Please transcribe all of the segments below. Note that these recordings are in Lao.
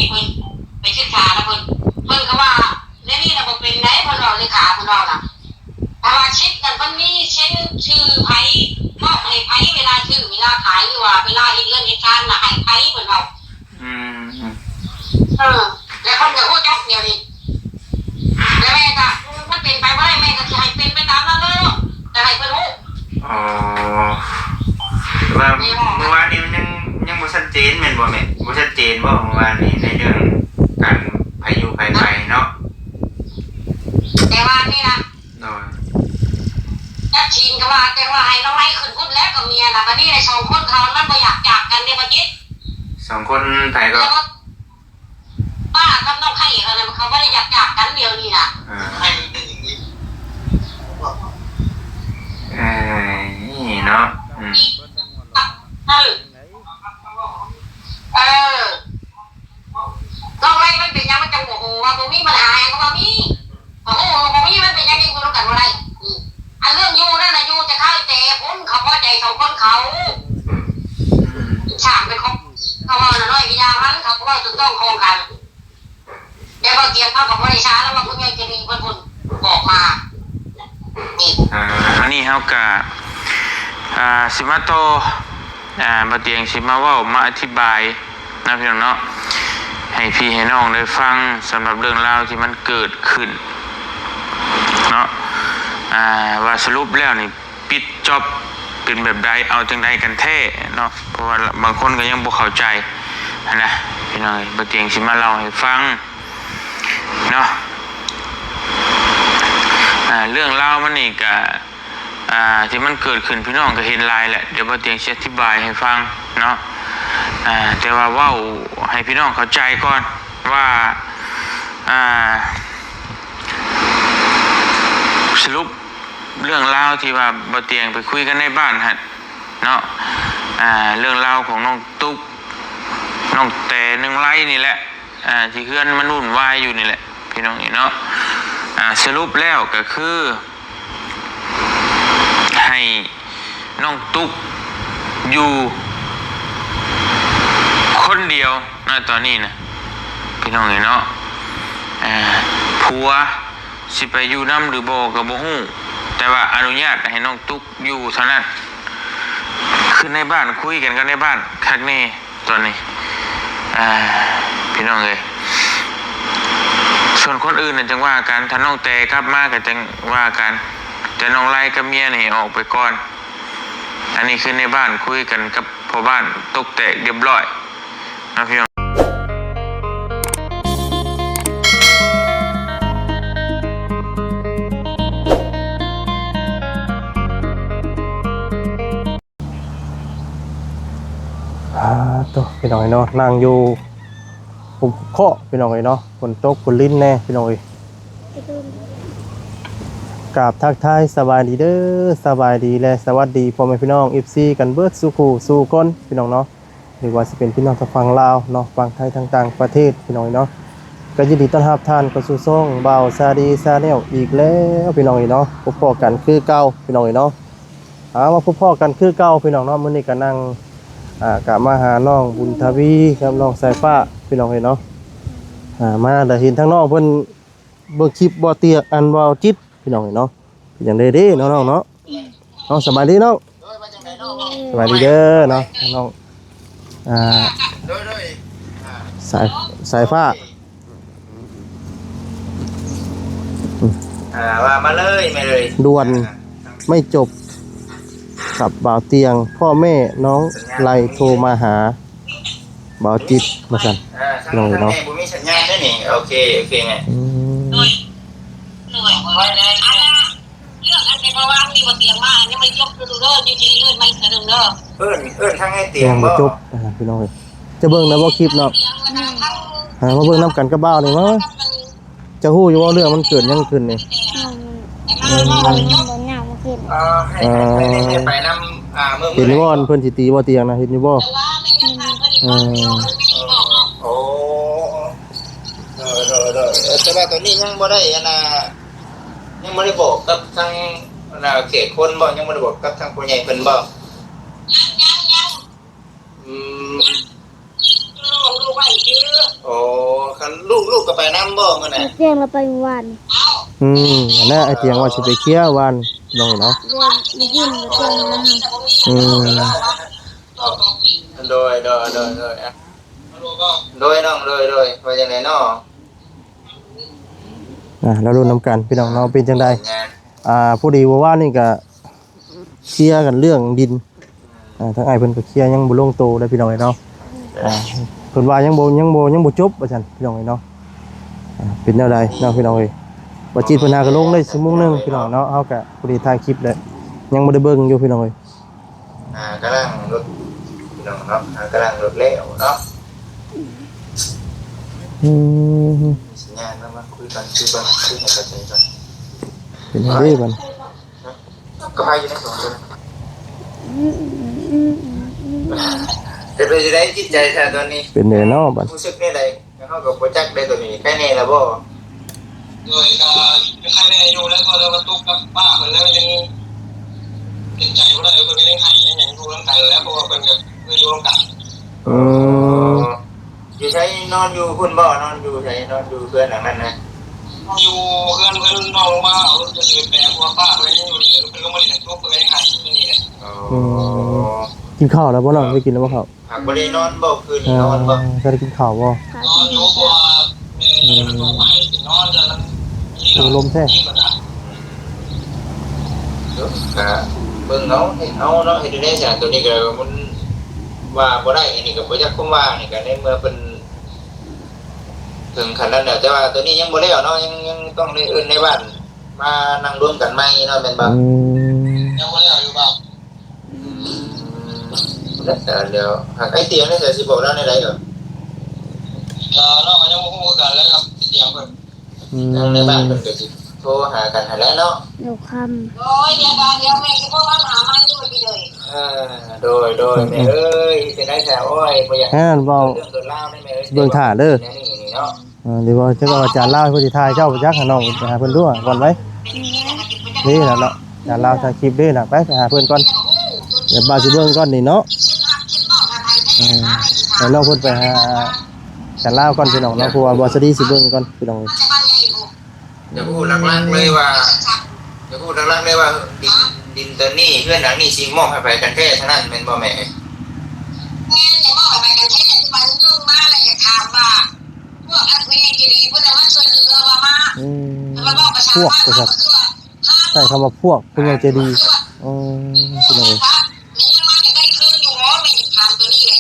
ເພິ່ນໄປສຶກສານຳເພິ່ນ ເພິ່ນກໍວ່າແນວນີ້ນະບໍ່ເປັນໃດ ເພິ່ນເວົ້າ ເລຂາເພິ່ນເວົ້ານະ ຖ້າວ່າສິດນັ້ນເພິ່ນມີເຊັນຊື່ໃຜ ມອບໃຫ້ໃຜ ເວລາຊື້ເວລາຂາຍ ຫຼືວ່າເວລາເຮັດເຮືອນເຮັດຊານນະ ໃຫ້ໃຜ ເພິ່ນເວົ້າ. ອືມ ເອີ ແລ້ວເພິ່ນກໍຮູ້ຈັກດຽວນີ້ ແລ້ວແມ່ກໍ ມັນເປັນໄປບໍ່ໄດ້ ແມ່ກໍຊິໃຫ້ເປັນໄປຕາມນັ້ນເລີຍ ກໍໃຫ້ເພິ່ນຮູ້. ອໍ ແຕ່ວ່າມື້ວານນີ້ມັນຍັງ ຍັງບໍ່ຊັດເຈນແມ່ນບໍ່ແມ່? ບໍ່ຊັດເຈນບໍ່ມື້ວານນີ້ ໃນເລື່ອງການໃຜຢູ່ໃຜໄປເນາະ? ແຕ່ວ່ານີ້ນະ ໂດຍ ຈັກສິນກໍວ່າ ແຕ່ວ່າໃຫ້ນ້ອງໄລຂຶ້ນພຸ້ນແລ້ວກັບເມຍນະ ບັດນີ້ໄດ້ສອງຄົນເຂົາມັນບໍ່ຢາກຈາກກັນເດ້ ບໍ່ຈິດ ສອງຄົນໃຜກໍ ແລ້ວກໍປ້າກັບນ້ອງໄຂ່ເຂົານະ ເຂົາບໍ່ໄດ້ຢາກຈາກກັນດຽວນີ້ນະ ເອີ ເອີ ນີ້ເນາະ ອືມ ເອີ ເອີ ນ້ອງໄລມັນເປັນຫຍັງມັນຈັ່ງບໍ່ຮູ້ວ່າບໍ່ມີບັນຫາຫຍັງ ກໍວ່າມີ ໂອ້ໂຫ ບໍ່ມີມັນເປັນຫຍັງທີ່ຢູ່ນຳກັນບໍ່ໄດ້ ອືມ ອັນເລື່ອງຢູ່ນັ້ນນະ ຢູ່ແຕ່ເຂົາ ແຕ່ພຸ້ນເຂົາພໍໃຈສອງຄົນເຂົາ ອືມ ສ້າງເປັນຂອງ ເຂົາເວົ້ານະ ນ້ອຍກະຢ່າມັນ ເຂົາເວົ້າຖືກຕ້ອງຂອງກັນ ແຕ່ບໍ່ຕຽງເຮົາກໍບໍ່ໄດ້ຊ້າ ແລ້ວວ່າຜູ້ໃຫຍ່ໃຈດີເພິ່ນພຸ້ນບອກມາ ນີ້ ອ່າ ອັນນີ້ເຮົາກະ ອ່າ ຊິມາຕໍ່ ອ່າ ບ່າວຕຽງຊິມາເວົ້າ ມາອະທິບາຍ ນະພີ່ນ້ອງເນາະ ໃຫ້ພີ່ໃຫ້ນ້ອງໄດ້ຟັງ ສຳລັບເລື່ອງລາວທີ່ມັນເກີດຂຶ້ນເນາະ ອ່າ ວ່າສະຫຼຸບແລ້ວນີ້ ປິດຈອບເປັນແບບໃດ ເອົາຈັ່ງໃດກັນແທ້ເນາະ ເພາະວ່າບາງຄົນກໍຍັງບໍ່ເຂົ້າໃຈຫັ້ນນະ ພີ່ນ້ອງເອີຍ ບ່າວຕຽງຊິມາເລົ່າໃຫ້ຟັງເນາະ ອ່າ ເລື່ອງລາວມັນນີ້ກະ ອ່າ ທີ່ມັນເກີດຂຶ້ນ ພີ່ນ້ອງກໍເຫັນຫຼາຍແຫຼະ ດຽວບ່າວຕຽງຊິອະທິບາຍໃຫ້ຟັງເນາະ ອ່າ ແຕ່ວ່າເວົ້າໃຫ້ພີ່ນ້ອງເຂົ້າໃຈກ່ອນວ່າ ອ່າ ສະຫຼຸບເລື່ອງລາວທີ່ວ່າບ່າວຕຽງໄປຄຸຍກັນໃນບ້ານຫັ້ນເນາະ ອ່າ ເລື່ອງລາວຂອງນ້ອງຕຸກ ນ້ອງແຕ ນ້ອງໄລນີ້ແຫຼະ ອ່າ ທີ່ເຮືອນມັນວຸ່ນວາຍຢູ່ນີ້ແຫຼະ ພີ່ນ້ອງເອີຍເນາະ ອ່າ ສະຫຼຸບແລ້ວກໍຄື ໃຫ້ນ້ອງຕຸກຢູ່ຄົນດຽວນະ ຕອນນີ້ນະ ພີ່ນ້ອງເອີຍເນາະ ເອີ ຜົວຊິໄປຢູ່ນຳຫຼືບໍ່ກໍບໍ່ຮູ້ ແຕ່ວ່າອະນຸຍາດໃຫ້ນ້ອງຕຸກຢູ່ເທົ່ານັ້ນ ຄືໃນບ້ານ ຄຸຍກັນກັບໃນບ້ານຄັກແນ່ ຕອນນີ້ ອ່າ ພີ່ນ້ອງເອີຍ ສ່ວນຄົນອື່ນນະຈັ່ງວ່າກັນ ຖ້ານ້ອງແຕກັບມາກໍຈັ່ງວ່າກັນ ແຕ່ນ້ອງໄລກັບເມຍນີ້ໃຫ້ອອກໄປກ່ອນ ອັນນີ້ຄືໃນບ້ານຄຸຍກັນກັບພໍ່ບ້ານ ຕົກແຕກຮຽບຮ້ອຍເນາະ ພີ່ນ້ອງ. ອາ ໂຕ ພີ່ນ້ອງເອີຍເນາະ ນັ່ງຢູ່ຮົ່ມເຄາະ ພີ່ນ້ອງເອີຍເນາະ ຝົນຕົກຝົນລິນແດ່ ພີ່ນ້ອງເອີຍ ກາບທັກທາຍສະບາຍດີເດີ ສະບາຍດີ ແລະ ສະຫວັດດີພໍ່ແມ່ພີ່ນ້ອງ ເອັຟຊີ ກັນເບິດສູ່ຄູ່ສູ່ຄົນ ພີ່ນ້ອງເນາະ ຫຼືວ່າຊິເປັນພີ່ນ້ອງທາງຝັ່ງລາວເນາະ ຝັ່ງໄທ ທາງຕ່າງປະເທດ ພີ່ນ້ອງເອີຍເນາະ ກໍຍິນດີຕ້ອນຮັບທ່ານເຂົ້າສູ່ຊ່ອງບ່າວຊາດີ Channel ອີກແລ້ວ ພີ່ນ້ອງເອີຍເນາະ ພົບພໍ້ກັນຄືເກົ່າ ພີ່ນ້ອງເອີຍເນາະ. ເອົາ ມາພົບພໍ້ກັນຄືເກົ່າພີ່ນ້ອງເນາະ ມື້ນີ້ກໍນັ່ງ ອ່າ ກະມາຫານ້ອງບຸນທະວີກັບນ້ອງສາຍຟ້າພີ່ນ້ອງເອີຍເນາະ ອ່າ ມາແລ້ວເຫັນທາງນ້ອງເພິ່ນເບິ່ງຄລິບບໍ່ຕຽງ ອັນ ບໍ່ຈິດພີ່ນ້ອງເອີຍເນາະ ເປັນຫຍັງເດ້ເນາະນ້ອງເນາະ ເອົາ ສະບາຍດີນ້ອງ ສະບາຍດີເດີເນາະນ້ອງ ອ່າ ສາຍ ສາຍຟ້າ ອ່າ ວ່າມາເລີຍ ມາເລີຍ ດ່ວນ ອ່າ ໄມ່ຈົບກັບບ່າວຕຽງ ພໍ່ແມ່ນ້ອງໄລໂທມາຫາບ່າວຈິດ ວ່າຊັ້ນ ອ່າ ພີ່ນ້ອງເອີຍເນາະ ບໍ່ມີສັນຍານເດ້ນີ້ ໂອເຄ ໂອເຄແມ່ ອືມ ໂດຍ ໂດຍ ເລື່ອງອັນທີ່ເມື່ອວານນີ້ບໍ່ຕຽງມາ ຍັງບໍ່ຈົບເດີ ຍັງຊິເອີ້ນມາອີກເທື່ອໜຶ່ງເດີ ເອີ້ນ ເອີ້ນທາງໃຫ້ຕຽງ ຍັງບໍ່ ບໍ່ ຈົບ ອ່າ ພີ່ນ້ອງເອີຍ ຈະເບິ່ງນຳບໍ່ຄລິບເນາະ ອ່າ ມາເບິ່ງນຳກັນກັບບ່າວນີ້ມາ ເຈົ້າຮູ້ຢູ່ບໍ່ເລື່ອງມັນເກີດຫຍັງຂຶ້ນນີ້ ອືມ ອືມ ເອີ ໃຫ້ ໃຫ້ ໃຫ້ໄປນຳ ອ່າ ເມືອງ ເຫັນຢູ່ບໍ່ ເພິ່ນຊິຕີບໍ່ຕຽງນະ ເຫັນຢູ່ບໍ່ ອືມ ເອີ ໂອ້ ໂດຍ ໂດຍ ໂດຍ ແຕ່ວ່າຕອນນີ້ຍັງບໍ່ໄດ້ ອັນນ່າ ຍັງບໍ່ໄດ້ບອກກັບທາງ ອັນນ່າ ເຂດຄົນບໍ່ ຍັງບໍ່ໄດ້ບອກກັບທາງຜູ້ໃຫຍ່ເພິ່ນບໍ່ ຍັງ ຍັງ ຍັງ ອືມ ລູກໄວ້ຊື່ ໂອ້ ຄັນລູກ ລູກກໍໄປນຳບໍ່ມື້ນັ້ນ? ແຈ້ງລາວໄປມື້ວານນີ້. ອືມ ອັນນັ້ນອ້າຍຕຽງວ່າຊິໄປເຄຍວານ ນ້ອງເນາະ. ແມ່ນ ໄດ້ຍິນແຈ້ງນຳ. ອືມ ໂດຍ ໂດຍ ໂດຍ ໂດຍ ອະ ໂດຍນ້ອງ ໂດຍ ໂດຍ ວ່າຈັ່ງໃດເນາະ? ອ່າ ລາລຸ້ນນຳກັນພີ່ນ້ອງເນາະ ເປັນຈັ່ງໃດ? ອ່າ ພໍດີວ່າວານນີ້ກະເຄຍກັນເລື່ອງດິນ ອ່າ ທາງອ້າຍເພິ່ນກໍເຄຍຍັງບໍ່ລົງໂຕເດ້ພີ່ນ້ອງເອີຍເນາະ. ອ່າ ເພິ່ນວ່າຍັງບໍ່ ຍັງບໍ່ ຍັງບໍ່ຈົບວ່າຊັ້ນພີ່ນ້ອງເອີຍເນາະ. ອ່າ ເປັນແນວໃດເນາະພີ່ນ້ອງເອີຍ? ບໍ່ຈິດເພິ່ນຫາກໍລົງໄດ້ຊົ່ວໂມງໜຶ່ງພີ່ນ້ອງເນາະ. ເຮົາກໍພໍດີຖ່າຍຄລິບແລ້ວ ຍັງບໍ່ໄດ້ເບິ່ງຢູ່ພີ່ນ້ອງເອີຍ. ອ່າ ກຳລັງລົດ ພີ່ນ້ອງເນາະ ອ່າ ກຳລັງລົດແລ້ວເນາະ. ອືມ ສັນຍານມາ ມາຄຸຍກັນ ຄຸຍກັນ ຄຸຍໃຫ້ເຂົ້າໃຈກັນ. ເປັນຈັ່ງໃດບັດ? ກໍພາຢູ່ໃນສອງຄົນ. ເປັນໄປຈັ່ງໃດຈິດໃຈຊະຕອນນີ້? ເປັນແນວເນາະບັດ? ຮູ້ສຶກແນວໃດ? ເຮົາກໍບໍ່ຈັກເດ້ຕົວນີ້ ໄຄແນ່ລະບໍ່? ໂດຍ ກໍໄຄແນ່ຢູ່ແລ້ວ ເພາະວ່າຕຸກກັບປ້າເພິ່ນແລ້ວ ຍັງເຮັດໃຈບໍ່ໄດ້ ເພິ່ນກໍຍັງໄຫ້ຍັງຫຍັງຢູ່ນຳກັນແລ້ວ ເພາະວ່າເພິ່ນກໍເຄີຍຢູ່ນຳກັນ. ອືມ ຢູ່ໃສ? ນອນຢູ່ພຸ້ນບໍ່? ນອນຢູ່ໃສ? ນອນຢູ່ເຮືອນຫຼັງນັ້ນນະ? ຢູ່ເຮືອນເພິ່ນນ້ອງລົງມາເອົາລົດໄປຊື້ແປ ເພາະວ່າປ້າເພິ່ນຍັງຢູ່ນີ້ ເພິ່ນລົງມາຫຼິ້ນນ້ຳຕົກ ເພິ່ນກໍຍັງໄຫ້ຢູ່ນີ້ແຫຼະ. ອໍ ໂອ້ ກິນເຂົ້າແລ້ວບໍ່ນ້ອງ? ໄດ້ກິນແລ້ວບໍ່ເຂົ້າ? ຫາກບໍ່ໄດ້ນອນບໍ່ຄືນ ເອີ ນອນບໍ່? ເຈົ້າໄດ້ກິນເຂົ້າບໍ່? ນອນຢູ່ ເພາະວ່າແມ່ ອືມ ມັນບໍ່ໃຫ້ກິນນອນ ຢ້ານມັນຫິວ ໂອ້ ລົມແທ້. ກະເບິ່ງເອົາ ເຮັດເອົາເນາະ ເຮັດຈັ່ງໃດຊະ? ໂຕນີ້ກະມັນວ່າບໍ່ໄດ້ ອັນນີ້ກະບໍ່ຈັກຄວາມວ່າ ນີ້ກະໃນເມື່ອເພິ່ນເຖິງຂັ້ນນັ້ນແລ້ວ ແຕ່ວ່າໂຕນີ້ຍັງບໍ່ແລ້ວເນາະ ຍັງ ຍັງຕ້ອງໄດ້ເອີ້ນນາຍບ້ານມານັ່ງລວມກັນໃໝ່ເນາະ ແມ່ນບໍ່? ອືມ ຍັງບໍ່ແລ້ວຢູ່ບໍ່? ອືມ ແລ້ວແຕ່ ແລ້ວຫາກອ້າຍຕຽງນີ້ຈະຊິບອກລາວແນວໃດກໍ ກໍເນາະ ກໍຍັງບໍ່ຮູ້ຄືກັນແຫຼະກັບອ້າຍຕຽງເພິ່ນ. ອືມ ທາງໃນບ້ານເພິ່ນກໍຊິໂທຫາກັນຫັ້ນແຫຼະເນາະ ດຽວຄ່ຳ. ໂອ້ຍ ດຽວກໍ ດຽວແມ່ຊິໂທຫາໃໝ່ຢູ່ນີ້ເດີ. ເອີ ໂດຍ ໂດຍ ອືມ ແມ່ເອີຍ ເປັນໄດຊະ? ໂອ້ຍ ບໍ່ຢາກ ແມ່ນເວົ້າ ເລື່ອງເກີດລາວນີ້ແມ່ເອີຍ ເບິ່ງຖ້າເດີ ແນວນີ້ນີ້ເນາະ. ເອີ ຫຼືວ່າຈະເວົ້າອາຈານລາວ ເພິ່ນຊິຖ່າຍເຈົ້າໄປຈັກ ຫານ້ອງໄປຫາເພິ່ນດ້ວຍກ່ອນໄວ້. ນີ້ລະເນາະ ອາຈານລາວຖ່າຍຄລິບເດ້ນະ ໄປ ໄປຫາເພິ່ນກ່ອນ ດຽວບ່າວຊິເບິ່ງກ່ອນນີ້ເນາະ. ເອີ ໃຫ້ນ້ອງເພິ່ນໄປຫາອາຈານລາວກ່ອນພີ່ນ້ອງເນາະ ເພາະວ່າບ່າວສະດີຊິເບິ່ງກ່ອນພີ່ນ້ອງ. ຢາກຮູ້ຫຼັກໆເລີຍວ່າ ຢາກຮູ້ຫຼັກໆເລີຍວ່າ ດິນ ດິນຕົວນີ້ ເຮືອນຫຼັງນີ້ຊິມອບໃຫ້ໃຜກັນແທ້ ເທົ່ານັ້ນແມ່ນບໍ່ແມ່? ແມ່ນ ຢາກມອບໃຫ້ໃຜກັນແທ້ ຄືວ່າໜຶ່ງມາແລ້ວຢາກຖາມວ່າ ພວກອັນຜູ້ໃຫຍ່ໃຈດີເພິ່ນນະມາຊ່ວຍເຫຼືອວ່າມາ ອືມ ເພິ່ນເວົ້າພາສາ ພວກ ວ່າ ວ່າ ວ່າ ໃຊ້ຄຳວ່າພວກຜູ້ໃຫຍ່ໃຈດີ. ອືມ ພີ່ນ້ອງເອີຍ ແມ່ນຍັງມາຢາກໄດ້ຄືນຢູ່ບໍ່? ແມ່ນຢາກຖາມຕົວນີ້ແຫຼະ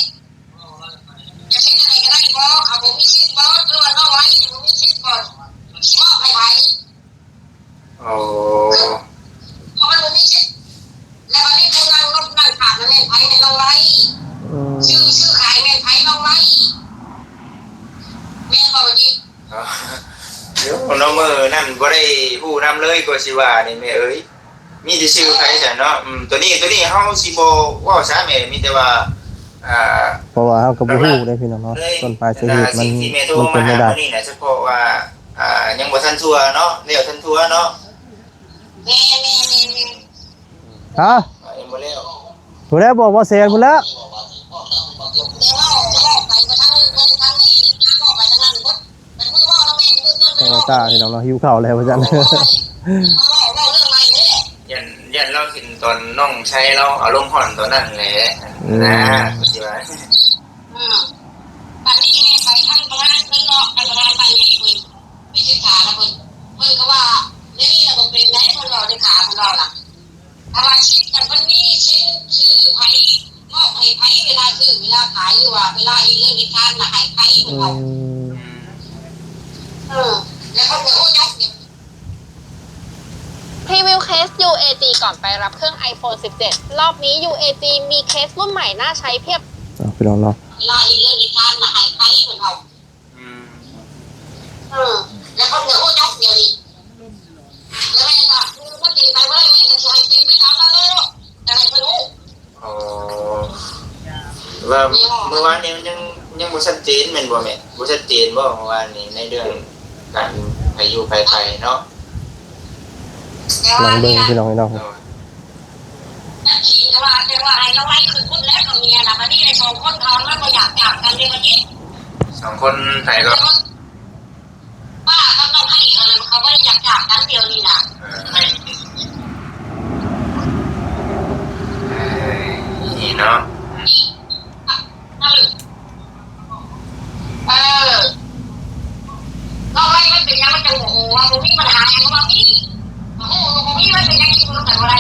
ຢາກເຮັດຈັ່ງໃດກໍໄດ້ບໍ່? ເຂົາບໍ່ມີສິດບໍ່? ຫຼືວ່ານ້ອງໄລນີ້ບໍ່ມີສິດບໍ່? ຊິມອບໃຫ້ໃຜ? ອໍ ເພາະມັນບໍ່ມີສິດ ແລ້ວບັດນີ້ຜູ້ນັ່ງລົດນັ່ງຂາມນະແມ່ນໃຜ? ແມ່ນນ້ອງໄລ. ອືມ ຊື້ ຊື້ຂາຍແມ່ນໃຜ? ນ້ອງໄລ ແມ່ນບໍ່? ອໍ ດຽວເນາະ ມື້ນັ້ນບໍ່ໄດ້ຮູ້ນຳເລີຍ ກໍຊິວ່ານີ້ແມ່ເອີຍ ມີແຕ່ຊື່ໃຜຊັ້ນເນາະ. ອືມ ໂຕນີ້ ໂຕນີ້ເຮົາຊິບໍ່ເວົ້າຊະແມ່ ມີແຕ່ວ່າ ອ່າ ເພາະວ່າເຮົາກໍບໍ່ຮູ້ເດ້ພີ່ນ້ອງເນາະ ຕົ້ນປາຍສາເຫດມັນ ສິ່ງທີ່ແມ່ໂທມາຫາມື້ນີ້ນະ ສະເພາະວ່າ ອ່າ ຍັງບໍ່ທັນທົ່ວເນາະ ແລ້ວທັນທົ່ວເນາະ. ແມ່ນໆໆໆ ຮະ? ຍັງບໍ່ແລ້ວ ຜູ້ໃດບອກວ່າແສນພຸ້ນແຫຼະ. ແຕ່ເວົ້າ ເວົ້າໄປບໍ່ທັນ ບໍ່ໄດ້ທັນໄດ້ຍິນນະ ເວົ້າໄປທາງນັ້ນເບິດ ແຕ່ມື້ເວົ້ານຳແມ່ນມື້ເກີດ ເຈົ້າຕາພີ່ນ້ອງເນາະ ຫິວເຂົ້າແລ້ວວ່າຊັ້ນ. ເວົ້າ ເວົ້າເລື່ອງໃໝ່ເດ້ ຢ້ານ ຢ້ານລາວເຫັນຕອນນ້ອງໄຊລາວອາລົມຮ້ອນຕອນນັ້ນແຫຼະ ອືມ ນະ ກໍຊິວ່າ ອືມ ບັດນີ້ແມ່ໄປທາງປະທານເພິ່ນເນາະ ທ່ານປະທານບ້ານໃຫຍ່ເພິ່ນ ໄປສຶກສານຳເພິ່ນ ເພິ່ນກໍວ່າ ດຽວນີ້ລະບໍ່ເປັນໃດ ເພິ່ນເວົ້າເດ້ ຂາເພິ່ນເວົ້ານະ ຖ້າວ່າສິດນະ ເພິ່ນມີສິດຊື່ໃຜ ມອບໃຫ້ໃຜ ເວລາຊື້ເວລາຂາຍ ຫຼືວ່າເວລາເຮັດເຮືອນເຮັດຊານນະ ໃຫ້ໃຜ ເພິ່ນເວົ້າ. ອືມ ເອີ ແລ້ວເພິ່ນກໍຮູ້ຈັກ พรีวิวเคส ยูเอจี ก่อนไปรับเครื่องไอโฟนสิบเจ็ด รอบนี้ ยูเอจี มีเคสรุ่นใหม่น่าใช้เพียบ ອ່າ ພີ່ນ້ອງເນາະ ລາວເຮັດເຮືອນເຮັດຊານນະ ໃຫ້ໃຜເພິ່ນເວົ້າ. ອືມ ເອີ ແລ້ວເພິ່ນກໍຮູ້ຈັກດຽວນີ້ ແລ້ວແມ່ນວ່າ ເອີ ມັນເປັນໄປບໍ່ໄດ້ ແມ່ກໍຊິໃຫ້ເປັນໄປຕາມນັ້ນແຫຼະ ຢາກໃຫ້ເພິ່ນຮູ້. ອໍ ວ່າມື້ວານນີ້ມັນຍັງ ຍັງບໍ່ຊັດເຈນແມ່ນບໍ່ແມ່? ບໍ່ຊັດເຈນບໍ່ມື້ວານນີ້ ໃນເລື່ອງການໃຜຢູ່ໃຜໄປເນາະ? ລອງເບິ່ງພີ່ນ້ອງເນາະ. ໂດຍ ແຕ່ວ່າ ແຕ່ວ່າໃຫ້ລາວໄລ່ຂຶ້ນພຸ້ນແລ້ວກັບເມຍນະ ບັດນີ້ໄດ້ສອງຄົນເຂົາ ມັນບໍ່ຢາກຈາກກັນເດ້ບັດນີ້. ສ ສອງຄົນໃຜກໍ ປ້າກັບນ້ອງໄພເຂົານັ້ນ ເຂົາບໍ່ໄດ້ຢາກຈາກກັນດຽວນີ້ນະ. ເອີ ເອີ ນີ້ເນາະ. ເອີ ເອີ ເວົ້າໄວ້ ມັນເປັນຫຍັງ ມັນຈັ່ງໂມໂຫ ວ່າບໍ່ມີບັນຫາຫຍັງ ວ່າມີ ໂອ້ໂຫ ບໍ່ມີ ມັນເປັນຫຍັງ ຢູ່ນຳກັນບໍ່ໄດ້.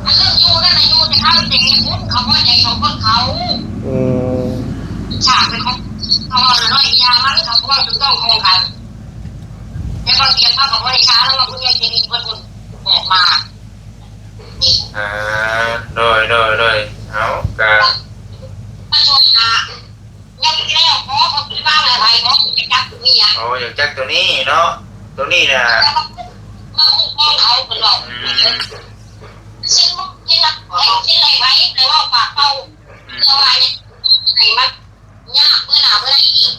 ອັນເລື່ອງຢູ່ນັ້ນນະ ຢູ່ແຕ່ເຂົາແຕ່ພຸ້ນ ເຂົາພໍໃຈສອງຄົນເຂົາ. ອືມ ສາມເປັນຂອງເຂົາ ເວົ້າໜ້ອຍຢ່າມັນ ເຂົາເວົ້າຖືກຕ້ອງຂອງກັນ. ແຕ່ບໍ່ຕຽງເຂົາກໍບໍ່ໄດ້ຊ້າ ແລ້ວວ່າຜູ້ໃຫຍ່ໃຈດີເພິ່ນອອກມາ. ນີ້ ເອີ ໂດຍ ໂດຍ ໂດຍ ເອົາ ກະ ມາຊ່ວຍຫາ ຍັງແລ້ວບໍ່ ເຂົາຊິວາງໃຫ້ໃຜບໍ່ ຢາກຈັກຕົວນີ້ອະ. ໂອ້ ຢາກຈັກຕົວນີ້ເນາະ ຕົວນີ້ນະ ແຕ່ວ່າມາຄຸ້ມຄອງເຂົາ ເພິ່ນເວົ້າ. ອືມ ເຊັນ ເຊັນໃຫ້ໃຜ ໃຫ້ເວົ້າປາກເປົ່າ. ອືມ ເພື່ອວ່າໃຫ້ມັນຍາກເມື່ອໜ້າເມື່ອໃດອີກ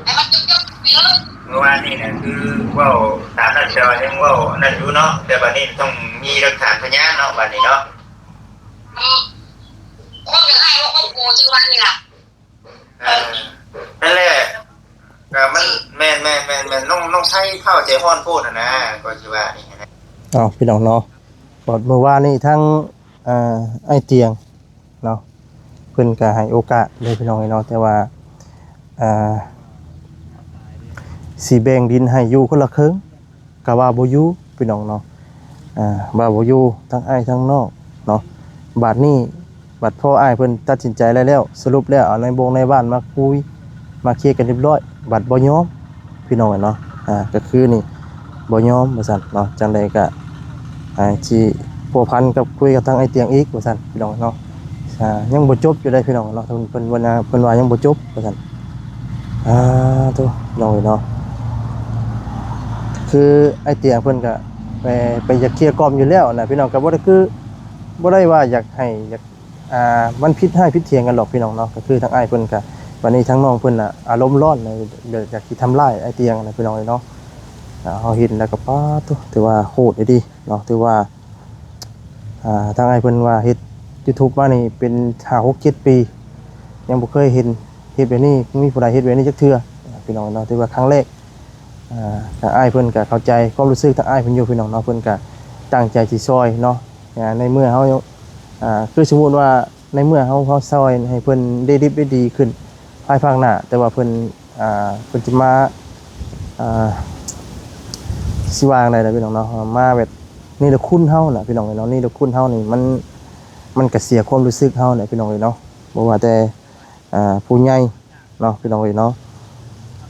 ໃຫ້ມັນຈົບໆໄປເລີຍ. ເມື່ອວານນີ້ນະ ຄືເວົ້າຕາມນັ້ນ ແຕ່ວ່າຍັງເວົ້າອັນນັ້ນຢູ່ເນາະ ແຕ່ບັດນີ້ຕ້ອງມີຫຼັກຖານພະຍານເນາະ ບັດນີ້ເນາະ. ອືມ ຄວາມຢາກຮ້າຍເວົ້າຄວາມໂກ ຊື່ວ່ານີ້ລະ. ເອີ ນັ້ນແຫຼະ ກໍມັນ ແມ່ນໆໆໆ ນ້ອງ ນ້ອງໄຊພ້າວໃຈຮ້ອນໂພດຫັ້ນນະ ກໍຊິວ່ານີ້ນະ. ເອົາ ພີ່ນ້ອງເນາະ ບາດມື້ວານນີ້ທາງ ເອີ ອ້າຍຕຽງເນາະ ເພິ່ນກໍໃຫ້ໂອກາດເລີຍ ພີ່ນ້ອງເອີຍເນາະ ແຕ່ວ່າ ເອີ ຊິແບ່ງດິນໃຫ້ຢູ່ຄົນລະເຄິ່ງ ກໍວ່າບໍ່ຢູ່ພີ່ນ້ອງເນາະ ອ່າ ວ່າບໍ່ຢູ່ ທັງອ້າຍທັງນ້ອງເນາະ. ບາດນີ້ ບັດພໍ່ອ້າຍເພິ່ນຕັດສິນໃຈໄດ້ແລ້ວ ສະຫຼຸບແລ້ວ ເອົານາຍບົງນາຍບ້ານມາຄຸຍ ມາເຄຍກັນຮຽບຮ້ອຍ ບັດບໍ່ຍອມພີ່ນ້ອງເນາະ. ອ່າ ກໍຄືນີ້ບໍ່ຍອມວ່າຊັ້ນເນາະ ຈັ່ງໃດກໍ ອ່າ ຊິພົວພັນກັບ ຄຸຍກັບທາງອ້າຍຕຽງອີກວ່າຊັ້ນພີ່ນ້ອງເນາະ. ອ່າ ຍັງບໍ່ຈົບຢູ່ເດ້ພີ່ນ້ອງເນາະ ເພິ່ນ ເພິ່ນວ່າ ເພິ່ນວ່າຍັງບໍ່ຈົບວ່າຊັ້ນ. ອ່າ ໂທ້ ພີ່ນ້ອງເອີຍເນາະ ຄືອ້າຍຕຽງເພິ່ນກະໄປ ໄປຢາກເຄຍກ່ອມຢູ່ແລ້ວນະພີ່ນ້ອງ ກະບໍ່ໄດ້ຄື ບໍ່ໄດ້ວ່າຢາກໃຫ້ ຢາກ ອ່າ ມັນຜິດຮ້າຍຜິດຖຽງກັນດອກພີ່ນ້ອງເນາະ. ກະຄືທາງອ້າຍເພິ່ນກະ ບາດນີ້ທາງນ້ອງເພິ່ນນະ ອາລົມຮ້ອນ ຢາກ ຢາກຊິທຳລາຍອ້າຍຕຽງນະພີ່ນ້ອງເອີຍເນາະ. ອ່າ ເຮົາເຫັນແລ້ວກໍ ປາດໂທ້ ຖືວ່າໂຫດອີ່ຫຼີເນາະ ຖືວ່າ ອ່າ ທາງອ້າຍເພິ່ນວ່າເຮັດຢູທູບມານີ້ເປັນຫ້າ ຫົກ ເຈັດປີ ຍັງບໍ່ເຄີຍເຫັນເຮັດແບບນີ້ ມີຜູ້ໃດເຮັດແບບນີ້ຈັກເທື່ອພີ່ນ້ອງເນາະ ຖືວ່າຄັ້ງແລກ. ອ່າ ທາງອ້າຍເພິ່ນກໍເຂົ້າໃຈຄວາມຮູ້ສຶກທາງອ້າຍເພິ່ນຢູ່ພີ່ນ້ອງເນາະ ເພິ່ນກໍຕັ້ງໃຈຊິຊ່ອຍເນາະ. ອ່າ ໃນເມື່ອເຮົາ ອ່າ ຄືສົມມຸດວ່າ ໃນເມື່ອເຮົາ ເຮົາຊ່ອຍໃຫ້ເພິ່ນໄດ້ດິບໄດ້ດີຂຶ້ນພາຍພາກໜ້າ ແຕ່ວ່າເພິ່ນ ອ່າ ເພິ່ນຈະມາ ອ່າ ຊິວ່າຈັ່ງໃດລະພີ່ນ້ອງເນາະ ມາແບບເນລະຄຸນເຮົານະພີ່ນ້ອງເອີຍເນາະ. ເນລະຄຸນເຮົານີ້ ມັນ ມັນກະເສຍຄວາມຮູ້ສຶກເຮົາແຫຼະພີ່ນ້ອງເອີຍເນາະ ບໍ່ວ່າແຕ່ ອ່າ ຜູ້ໃຫຍ່ເນາະ ພີ່ນ້ອງເອີຍເນາະ.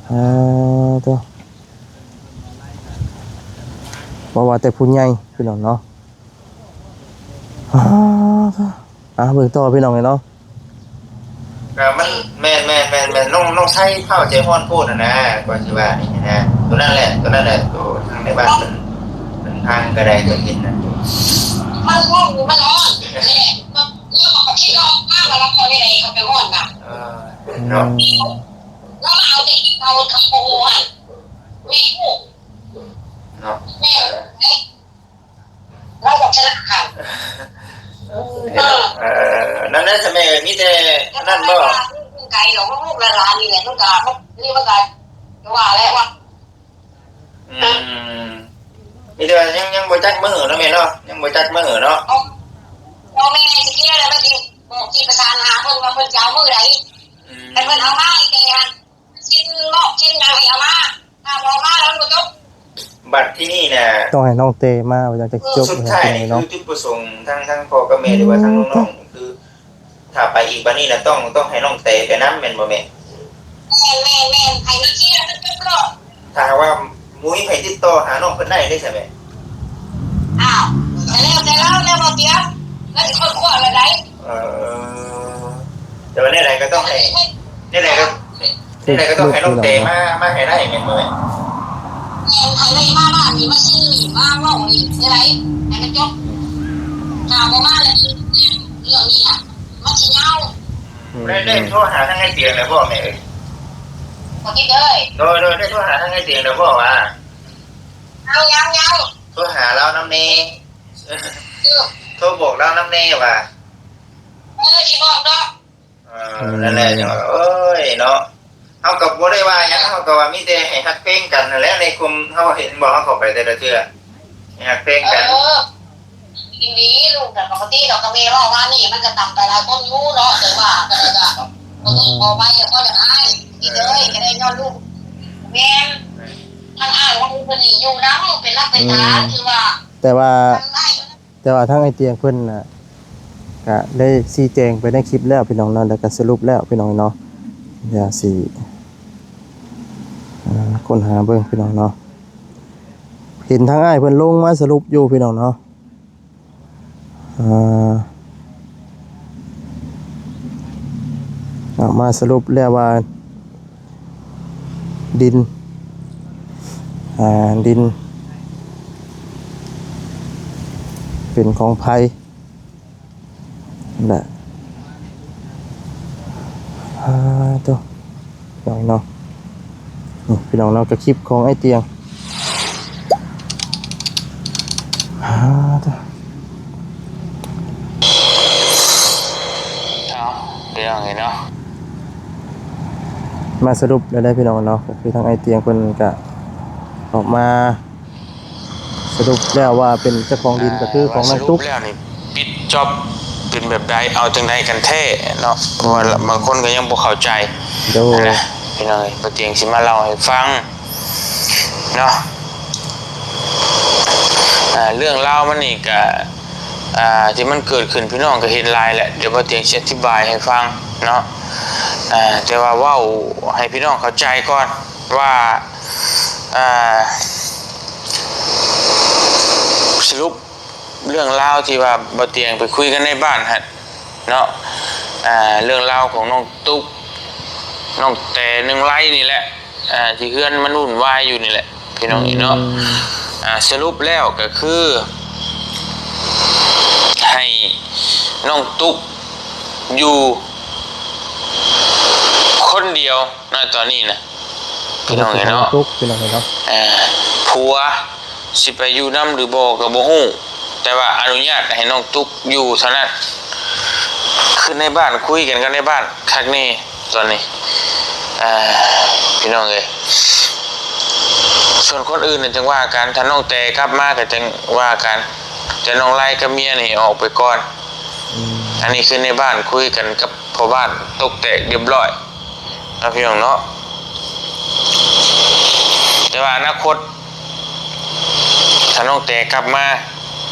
ເອີ ໂທ້ ບໍ່ວ່າແຕ່ຜູ້ໃຫຍ່ພີ່ນ້ອງເນາະ. ອ່າ ເບິ່ງຕໍ່ພີ່ນ້ອງເອີຍເນາະ. ກໍມັນ ແມ່ນໆໆໆ ນ້ອງ ນ້ອງໄຊພ້າວໃຈຮ້ອນໂພດຫັ້ນນະ ກໍຊິວ່ານີ້ນະ. ໂຕນັ້ນແຫຼະ ໂຕນັ້ນແຫຼະ ໂຕທາງໃນບ້ານເພິ່ນ ເພິ່ນທາງກໍໄດ້ ເພິ່ນເຫັນນະ. ມັນຮ້ອນ ມັນຮ້ອນແຫຼະ ມັນ ມັນກໍຄິດວ່າອອກມາແລ້ວ ແລ້ວກໍໄດ້ ເຂົາໄປຮ້ອນນະ. ເອີ ເນາະ ລາວມາເອົາແຕ່ກິນເຂົ້າ ເຂົາບໍ່ຮູ້ຫັ້ນ ແມ່ນຢູ່ ເນາະ ແມ່ນ. ລາວບອກຊະນະຄັນ ເອີ ເຫັນແລ້ວ ເອີ ນັ້ນແຫຼະ ສະແມ່ເອີຍ ມີແຕ່ນັ້ນບໍ່? ໄກດອກ ລູກຫຼານນີ້ແຫຼະ ມັນກະ ນີ້ມັນກະ ວ່າແລ້ວວ່າ ອືມ ມີແຕ່ວ່າຍັງ ຍັງບໍ່ຈັກມື້ເນາະແມ່ເນາະ ຍັງບໍ່ຈັກມື້ເນາະ. ພໍ່ແມ່ຊິເຄຍແລ້ວ ມັນຊິບອກ ຊິປະສານຫາເພິ່ນວ່າເພິ່ນຈະເອົາມື້ໃດ ອືມ ໃຫ້ເພິ່ນເອົາມາໃຫ້ແຕ່ຫັ້ນ ຊິນອກຊິນຫຍັງໃຫ້ເອົາມາ. ຖ້າບໍ່ມາແລ້ວມັນບໍ່ຈົບ. ບັດທີນີ້ນະ ຕ້ອງໃຫ້ນ້ອງເຕມາວ່າຈັ່ງຈະຈົບ ສຸດທ້າຍນີ້ເນາະ ຄືຈຸດປະສົງທາງ ທາງພໍ່ກັບແມ່ ຫຼືວ່າທາງນ້ອງໆ ຄື ຖ້າໄປອີກບັດນີ້ນະ ຕ້ອງ ຕ້ອງໃຫ້ນ້ອງເຕໄປນຳແມ່ນບໍ່ແມ່? ແມ່ນໆໆ ໃຫ້ມາເຄຍຈົບໆໂລດ. ຖ້າຫາກວ່າບໍ່ມີໃຜຕິດຕໍ່ຫານ້ອງເພິ່ນໄດ້ເດ້ຊະແມ່? ອ້າວ ກໍແລ້ວແຕ່ລາວແລ້ວບໍ່ຕຽງ ລາວຊິຄົ້ນຄວ້າແບບໃດ? ເອີ ແຕ່ວ່າແນວໃດກໍຕ້ອງໃຫ້ ແນວໃດກໍ ແນວໃດກໍຕ້ອງໃຫ້ນ້ອງເຕມາ ມາໃຫ້ໄດ້ແມ່ນບໍ່ແມ່? ແມ່ນ ໃຫ້ໄດ້ມາບ້ານນີ້ ມາເຊັນນີ້ ມາເວົ້ານີ້ ແນວໃດໃຫ້ມັນຈົບ. ຖ້າບໍ່ມາແລ້ວ ເລື່ອງນີ້ນະ ມັນຊິຍາວ. ໄດ້ ໄດ້ໂທຫາທາງອ້າຍຕຽງແລ້ວບໍ່ແມ່ເອີຍ? ບໍ່ຕິດເອີຍ. ໂດຍໆ ໄດ້ໂທຫາທາງອ້າຍຕຽງແລ້ວບໍ່ຫວາ? ຍັງ ຍັງ ຍັງ. ໂທຫາລາວນຳແດ່ ເອີ ໂທບອກລາວນຳແດ່ຫວາ? ເອີ ຊິບອກດອກ. ເອີ ອືມ ນັ້ນແຫຼະ ຈັ່ງວ່າ ໂອ້ຍເນາະ ເຮົາກໍບໍ່ໄດ້ວ່າຫຍັງ ເຮົາກໍວ່າມີແຕ່ໃຫ້ຮັກແພງກັນຫັ້ນແຫຼະ ໃນຄວາມເຮົາເຫັນບໍ່ ເຮົາເຂົ້າໄປແຕ່ລະເທື່ອ ໃຫ້ຮັກແພງກັນ. ເອີ ອີ່ຫຼີ ລູກກໍບໍ່ຕິດອກ ກໍແມ່ເວົ້າວ່ານີ້ ມັນກໍຕຳໄປຫຼາຍຄົນຢູ່ເນາະ ແຕ່ວ່າກໍໄດ້ກໍບໍ່ຕ້ອງຂໍໄປ ກໍຢາກອາຍ ນີ້ເລີຍ ກໍໄດ້ຍ້ອນລູກ ແມ່ນ ທາງອ້າຍຂອງເພິ່ນນີ້ຢູ່ນຳ ເປັນຫຼັກເປັນຖານ ອືມ ຖືວ່າ ແຕ່ວ່າ ທາງອ້າຍ ແຕ່ວ່າທາງອ້າຍຕຽງເພິ່ນນະ ກະໄດ້ຊີ້ແຈງໄປໃນຄລິບແລ້ວພີ່ນ້ອງເນາະ ແລ້ວກະສະຫຼຸບແລ້ວພີ່ນ້ອງເນາະ ດຽວຊິ ອ່າ ຄົ້ນຫາເບິ່ງພີ່ນ້ອງເນາະ ເຫັນທາງອ້າຍເພິ່ນລົງມາສະຫຼຸບຢູ່ພີ່ນ້ອງເນາະ ອ່າ ເອົາມາສະຫຼຸບແລ້ວວ່າ ດິນ ອ່າ ດິນເປັນຂອງໃຜ ແລະ ອ່າ ໂຕ ພີ່ນ້ອງເນາະ ນີ້ພີ່ນ້ອງເນາະ ກະຄລິບຂອງອ້າຍຕຽງ ອ່າ ໂຕ ເອົາ ພີ່ນ້ອງເອີຍເນາະ ມາສະຫຼຸບແລ້ວເດີພີ່ນ້ອງເນາະ ກໍຄືທາງອ້າຍຕຽງເພິ່ນກະອອກມາສະຫຼຸບແລ້ວວ່າເປັນເຈົ້າຂອງດິນກໍຄືຂອງນາງຕຸກ ສະຫຼຸບແລ້ວນີ້ປິດຈອບເປັນແບບໃດ ເອົາຈັ່ງໃດກັນແທ້ເນາະ ເພາະວ່າ ອືມ ບາງຄົນກໍຍັງບໍ່ເຂົ້າໃຈ ໂດຍ ຫັ້ນນະ ພີ່ນ້ອງເອີຍ ບໍ່ຕຽງຊິມາເລົ່າໃຫ້ຟັງ ເນາະ ອ່າ ເລື່ອງລາວມັນນີ້ກະ ອ່າ ທີ່ມັນເກີດຂຶ້ນ ພີ່ນ້ອງກໍເຫັນຫຼາຍແຫຼະ ດຽວບໍ່ຕຽງຊິອະທິບາຍໃຫ້ຟັງເນາະ ອ່າ ແຕ່ວ່າເວົ້າໃຫ້ພີ່ນ້ອງເຂົ້າໃຈກ່ອນວ່າ ອ່າ ສະຫຼຸບເລື່ອງລາວທີ່ວ່າບໍ່ຕຽງໄປຄຸຍກັນໃນບ້ານຫັ້ນ ເນາະ ອ່າ ເລື່ອງລາວຂອງນ້ອງຕຸກ ນ້ອງແຕ ໜຶ່ງໄລນີ້ແຫຼະ ອ່າ ທີ່ເຮືອນມັນວຸ່ນວາຍຢູ່ນີ້ແຫຼະ ພີ່ນ້ອງເອີຍເນາະ ອືມ ອ່າ ສະຫຼຸບແລ້ວກໍຄື ໃຫ້ນ້ອງຕຸກຢູ່ຄົນດຽວນະ ຕອນນີ້ນະ ພີ່ນ້ອງເອີຍເນາະ ໃຫ້ນ້ອງຕຸກ ພີ່ນ້ອງເອີຍເນາະ ອ່າ ຜົວ ຊິໄປຢູ່ນຳຫຼືບໍ່ກໍບໍ່ຮູ້ ແຕ່ວ່າອະນຸຍາດໃຫ້ນ້ອງຕຸກຢູ່ເທົ່ານັ້ນ ຄືໃນບ້ານຄຸຍກັນກັບໃນບ້ານຄັກແນ່ຕອນນີ້ ອ່າ ພີ່ນ້ອງເອີຍ ສ່ວນຄົນອື່ນນັ້ນຈັ່ງວ່າກັນ ຖ້ານ້ອງແຕກັບມາກໍຈັ່ງວ່າກັນ ແຕ່ນ້ອງໄລກັບເມຍນີ້ອອກໄປກ່ອນ ອືມ ອັນນີ້ຄືໃນບ້ານຄຸຍກັນກັບພໍ່ບ້ານຕົກແຕກຮຽບຮ້ອຍ ເນາະ ພີ່ນ້ອງເນາະ ແຕ່ວ່າອະນາຄົດ ຖ້ານ້ອງແຕກັບມາ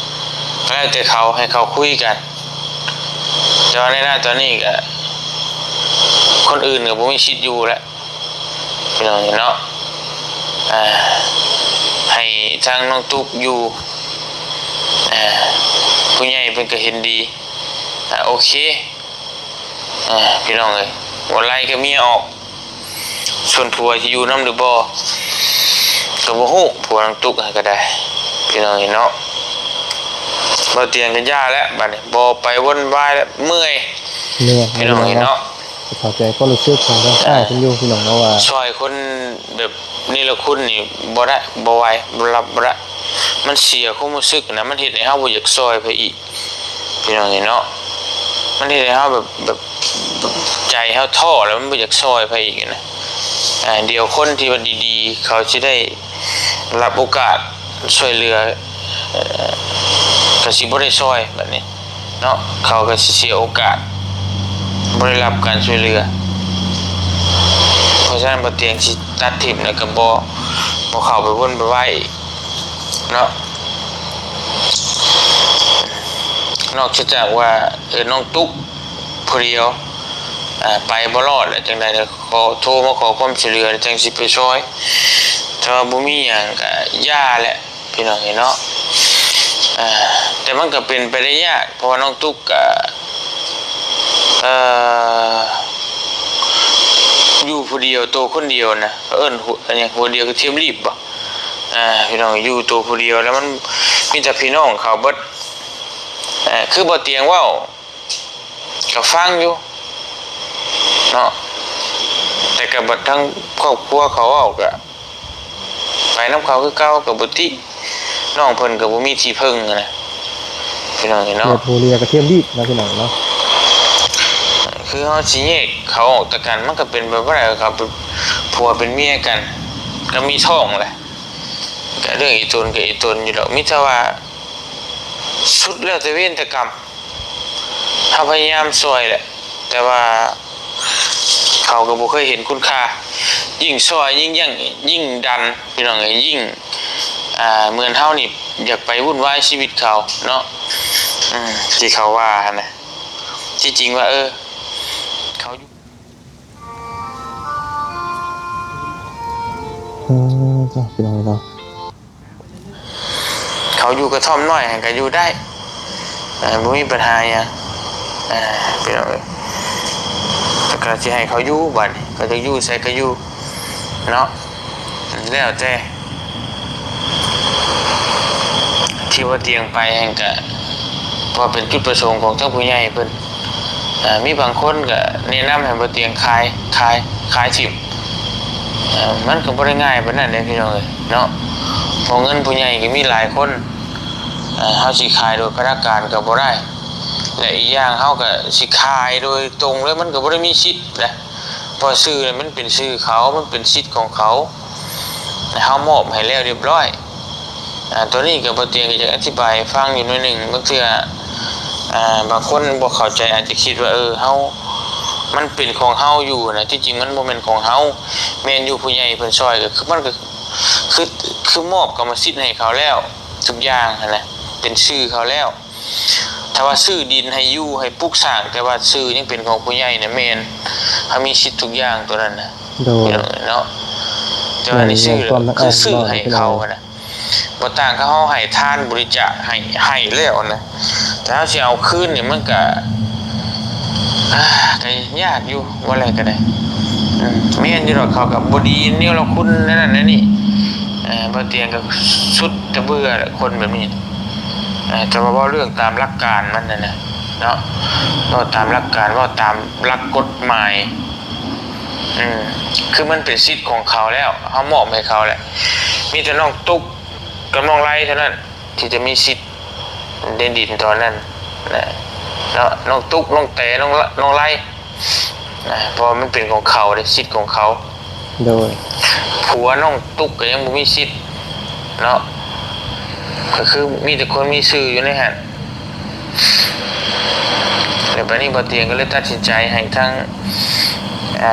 ກໍແລ້ວແຕ່ເຂົາ ໃຫ້ເຂົາຄຸຍກັນ ແຕ່ວ່າໃນນະຕອນນີ້ກໍ ຄົນອື່ນກໍບໍ່ມີສິດຢູ່ແລ້ວ ພີ່ນ້ອງເນາະ ອ່າ ໃຫ້ທາງນ້ອງຕຸກຢູ່ ອ່າ ຜູ້ໃຫຍ່ເພິ່ນກໍເຫັນດີ ອ່າ ໂອເຄ ອ່າ ພີ່ນ້ອງເອີຍ ບໍ່ໄລ່ກໍເມຍອອກ ສ່ວນຜົວຊິຢູ່ນຳຫຼືບໍ່ ກໍບໍ່ຮູ້ ຜົວນາງຕຸກຫັ້ນກໍໄດ້ ພີ່ນ້ອງເອີຍເນາະ ບໍ່ຕຽງກໍຢ່າແລ້ວ ບັດນີ້ບໍ່ໄປວຸ່ນວາຍແລ້ວ ເມື່ອຍ ເມື່ອຍ ພີ່ນ້ອງເອີຍເນາະ ເຂົ້າໃຈຄວາມຮູ້ສຶກຂອງທາງອ້າຍເພິ່ນຢູ່ ພີ່ນ້ອງເນາະ ວ່າຊ່ອຍຄົນແບບ ນີ້ລະຄຸນນີ້ບໍ່ໄດ້ ບໍ່ໄຫວ ບໍ່ຮັບບໍ່ໄດ້ ມັນເສຍຄວາມຮູ້ສຶກນະ ມັນເຮັດໃຫ້ເຮົາບໍ່ຢາກຊ່ອຍໃຜອີກ ພີ່ນ້ອງເອີຍເນາະ ມັນເຮັດໃຫ້ເຮົາແບບ ແບບ ແບບໃຈເຮົາທໍ້ ແລ້ວມັນບໍ່ຢາກຊ່ອຍໃຜອີກນະ ອ່າ ດຽວຄົນທີ່ວ່າດີໆ ເຂົາຊິໄດ້ຮັບໂອກາດຊ່ວຍເຫຼືອ ເຂົາຊິບໍ່ໄດ້ຊ່ອຍບາດນີ້ ເນາະ ເຂົາກໍຊິເສຍໂອກາດ ບໍ່ໄດ້ຮັບການຊ່ວຍເຫຼືອ ເພາະສະນັ້ນ ບໍ່ຕຽງຊິຕັດຖິ້ມ ແລ້ວກໍບໍ່ ບໍ່ເຂົ້າໄປວຸ່ນໄປວາຍອີກເນາະ ນອກຈາກວ່າ ເອີ ນ້ອງຕຸກຜູ້ດຽວ ອ່າ ໄປບໍ່ລອດແລ້ວ ຈັ່ງໃດກໍຂໍໂທມາຂໍຄວາມຊ່ວຍເຫຼືອ ແລ້ວຈັ່ງຊິໄປຊ່ອຍ ຖ້າວ່າບໍ່ມີຫຍັງກໍຢ່າແຫຼະ ພີ່ນ້ອງເອີຍເນາະ ເອີ ແຕ່ມັນກໍເປັນໄປໄດ້ຍາກ ເພາະວ່ານ້ອງຕຸກກະ ເອີ ຢູ່ຜູ້ດຽວ ໂຕຄົນດຽວນະ ເຂົາເອີ້ນຫົວ ອັນຫຍັງ ຫົວດຽວກະທຽມລີບບໍ ເອີ ພີ່ນ້ອງ ຢູ່ໂຕຜູ້ດຽວ ແລ້ວມັນມີແຕ່ພີ່ນ້ອງເຂົາເບິດ ເອີ ຄືບໍ່ຕຽງເວົ້າ ກໍຟັງຢູ່ເນາະ ແຕ່ກໍບັດທາງຄອບຄົວເຂົາເວົ້າກໍໄປນຳເຂົາຄືເກົ່າ ກໍບໍ່ຕິ ນ້ອງເພິ່ນກໍບໍ່ມີທີ່ເພິ່ງຫັ້ນນະ ພີ່ນ້ອງເອີຍເນາະ ເກີດຫົວເຫຼືອກະທຽມລີບເນາະ ພີ່ນ້ອງເນາະ ຄືເຮົາຊິແຍກເຂົາອອກຈາກກັນ ມັນກໍເປັນໄປບໍ່ໄດ້ ເຂົາໄປ ຜົວເປັນເມຍກັນ ກໍມີທ້ອງແຫຼະ ກໍເລື່ອງອີ່ຕົນກໍອີ່ຕົນຢູ່ດອກ ມີແຕ່ວ່າສຸດແລ້ວແຕ່ເວນແຕ່ກຳ. ເຮົາພະຍາຍາມຊ່ອຍແຫຼະ ແຕ່ວ່າເຂົາກໍບໍ່ເຄີຍເຫັນຄຸນຄ່າ ຍິ່ງຊ່ອຍຍິ່ງຢັ້ງ ຍິ່ງດັນ ພີ່ນ້ອງເອີຍ ຍິ່ງ ອ່າ ເໝືອນເຮົານີ້ຢາກໄປວຸ່ນວາຍຊີວິດເຂົາເນາະ ອືມ ທີ່ເຂົາວ່າຫັ້ນນະ ທີ່ຈິງວ່າ ເອີ ເຂົາຢູ່ ເອີ ເຈົ້າ ພີ່ນ້ອງເນາະ ເຂົາຢູ່ກະທ່ອມນ້ອຍຫັ້ນກະຢູ່ໄດ້ ເອີ ບໍ່ມີບັນຫາຫຍັງ ເອີ ພີ່ນ້ອງເອີຍ ແລ້ວກະຊິໃຫ້ເຂົາຢູ່ ບາດນີ້ເຂົາຈະຢູ່ໃສກະຢູ່ເນາະ ແລ້ວແຕ່ ທີ່ວ່າຕຽງໄປຫັ້ນກະ ເພາະເປັນຈຸດປະສົງຂອງທາງຜູ້ໃຫຍ່ເພິ່ນ ເອີ ມີບາງຄົນກະແນະນຳໃຫ້ບໍ່ຕຽງຂາຍ ຂາຍ ຂາຍຖິ້ມ ເອີ ມັນກໍບໍ່ໄດ້ງ່າຍປານນັ້ນເດ້ພີ່ນ້ອງເອີຍເນາະ ເພາະເງິນຜູ້ໃຫຍ່ກໍມີຫຼາຍຄົນ ເອີ ເຮົາຊິຂາຍໂດຍພະນັກງານກໍບໍ່ໄດ້ ແລະ ອີກຢ່າງເຮົາກໍຊິຂາຍໂດຍຕົງເລີຍ ມັນກໍບໍ່ໄດ້ມີສິດນະ ເພາະຊື່ນັ້ນມັນເປັນຊື່ເຂົາ ມັນເປັນສິດຂອງເຂົາ ເຮົາມອບໃຫ້ແລ້ວຮຽບຮ້ອຍ. ອາ ໂຕນີ້ກໍບໍ່ຕຽງກໍຢາກອະທິບາຍໃຫ້ຟັງຢູ່ໜ້ອຍໜຶ່ງ ບາງເທື່ອ ອາ ບາງຄົນບໍ່ເຂົ້າໃຈ ອາດຈະຄິດວ່າ ເອີ ເຮົາ ມັນເປັນຂອງເຮົາຢູ່ນະ ທີ່ຈິງມັນບໍ່ແມ່ນຂອງເຮົາ ແມ່ນຢູ່ ຜູ້ໃຫຍ່ເພິ່ນຊ່ອຍ ກໍຄື ມັນກໍຄື ຄືມອບກຳມະສິດໃຫ້ເຂົາແລ້ວ ທຸກຢ່າງຫັ້ນນະ ເປັນຊື່ເຂົາແລ້ວ. ຖ້າວ່າຊື້ດິນໃຫ້ຢູ່ ໃຫ້ປຸກສ້າງ ແຕ່ວ່າຊື່ຍັງເປັນຂອງຜູ້ໃຫຍ່ນະ ແມ່ນ ເຮົາມີສິດທຸກຢ່າງໂຕນັ້ນນະ ໂດຍ ເນາະ ແຕ່ວ່າອັນນີ້ຊື້ ແມ່ນ ແມ່ນຄວາມ ຄືຊື້ໃຫ້ເຂົາຫັ້ນນະ ບໍ່ຕ່າງກັບເຮົາໃຫ້ທານບໍລິຈາກ ໃຫ້ ໃຫ້ແລ້ວນະ ແຕ່ເຮົາຊິເອົາຄືນນີ້ມັນກະ ອາ ກະຍາກຢູ່ ວ່າແລ້ວກະໄດ້ ອືມ ແມ່ນຢູ່ດອກ ເຂົາກະບໍ່ດີແນວລະຄຸນແນວນັ້ນແນວນີ້ ເອີ ບໍ່ຕຽງກະສຸດຈະເບື່ອແຫຼະ ຄົນແບບນີ້ ເອີ ແຕ່ວ່າເວົ້າເລື່ອງຕາມຫຼັກການມັນຫັ້ນນະເນາະ ເວົ້າຕາມຫຼັກການ ເວົ້າຕາມຫຼັກກົດໝາຍ ອືມ ຄືມັນເປັນສິດຂອງເຂົາແລ້ວ ເຮົາມອບໃຫ້ເຂົາແລ້ວ ມີແຕ່ນ້ອງຕຸກກັບນ້ອງໄລເທົ່ານັ້ນ ທີ່ຈະມີສິດໃນດິນຕອນນັ້ນນະເນາະ ນ້ອງຕຸກ ນ້ອງແຕ ນ້ອງ ນ້ອງໄລ ນະ ເພາະວ່າມັນເປັນຂອງເຂົາເດ້ ສິດຂອງເຂົາ ໂດຍ ຜົວນ້ອງຕຸກກໍຍັງບໍ່ມີສິດເນາະ ກໍຄືມີແຕ່ຄົນມີຊື່ຢູ່ໃນຫັ້ນ ແລ້ວບາດນີ້ບໍ່ຕຽງກໍເລີຍຕັດສິນໃຈໃຫ້ທາງ ເອີ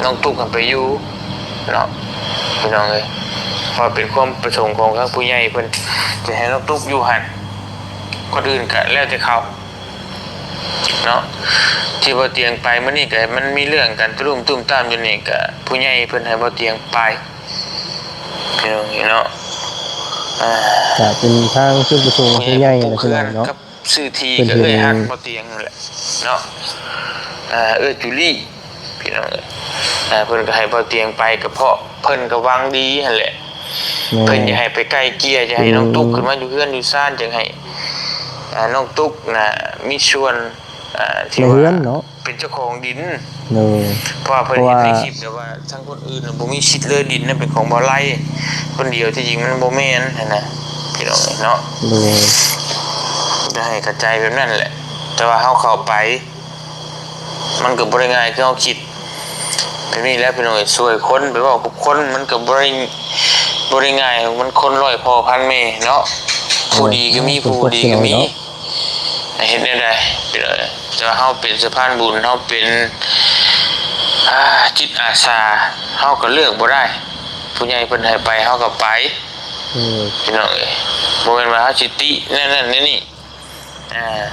ນ້ອງຕຸກຫັ້ນໄປຢູ່ເນາະ ພີ່ນ້ອງເອີຍ ເພາະເປັນຄວາມປະສົງຂອງທາງຜູ້ໃຫຍ່ເພິ່ນ ຈະໃຫ້ນ້ອງຕຸກຢູ່ຫັ້ນ ຄົນອື່ນກໍແລ້ວແຕ່ເຂົາ ເນາະ ທີ່ບໍ່ຕຽງໄປມື້ນີ້ກໍມັນມີເລື່ອງກັນຕຸ້ມຕຸ້ມຕາມຢູ່ນີ້ ກໍຜູ້ໃຫຍ່ເພິ່ນໃຫ້ບໍ່ຕຽງໄປ ພີ່ນ້ອງເນາະ ອ່າ ກໍເປັນທາງຈຸດປະສົງຂອງຜູ້ໃຫຍ່ນະ ພີ່ນ້ອງເນາະ ກັບຊື້ທີ່ ເພິ່ນກໍເອື້ອຍຮັກບໍ່ຕຽງນັ້ນແຫຼະເນາະ ອ່າ ເອື້ອຍຈູລີ ພີ່ນ້ອງເອີຍ ເພິ່ນກໍໃຫ້ບໍ່ຕຽງໄປ ກໍເພາະເພິ່ນກໍຫວັງດີຫັ້ນແຫຼະ ແມ່ນ ເພິ່ນຢາກໃຫ້ໄປໄກ່ເກ່ຍ ຢາກໃຫ້ນ້ອງຕຸກ ອືມ ຂຶ້ນມາຢູ່ເຮືອນຢູ່ຊານ ຢາກໃຫ້ ອ່າ ນ້ອງຕຸກນະມີສ່ວນ ອ່າ ທີ່ວ່າ ໃນເຮືອນເນາະ ເປັນເຈົ້າຂອງດິນ ໂດຍ ເພາະວ່າເພິ່ນເຫັນໃນຄລິບແລ້ວວ່າ ທັງຄົນອື່ນນະບໍ່ມີສິດເລີຍ ດິນນະເປັນຂອງບ່າວໄລຄົນດຽວ ທີ່ຈິງມັນບໍ່ແມ່ນຫັ້ນນະ ພີ່ນ້ອງເນາະ ໂດຍ ຢາກໃຫ້ເຂົ້າໃຈແບບນັ້ນແຫຼະ ແຕ່ວ່າເຮົາເຂົ້າໄປ ມັນກໍບໍ່ໄດ້ງ່າຍຄືເຮົາຄິດ ແບບນີ້ແຫຼະ ພີ່ນ້ອງເອີຍ ຊ່ວຍຄົນ ໄປເວົ້າກັບຄົນ ມັນກໍບໍ່ໄດ້ ບໍ່ໄດ້ງ່າຍ ມັນຄົນຮ້ອຍພໍ່ພັນແມ່ເນາະ ຜູ້ດີກໍມີ ຜູ້ບໍ່ດີກໍມີ ເນາະ ເຮັດແນວໃດ ພີ່ນ້ອງເອີຍ ແຕ່ວ່າເຮົາເປັນສະພານບຸນ ເຮົາເປັນ ອ່າ ຈິດອາສາ ເຮົາກໍເລືອກບໍ່ໄດ້ ຜູ້ໃຫຍ່ເພິ່ນໃຫ້ໄປ ເຮົາກໍໄປ ອືມ ພີ່ນ້ອງເອີຍ ບໍ່ແມ່ນວ່າເຮົາຊິຕິແນວນັ້ນແນວນີ້ ອ່າ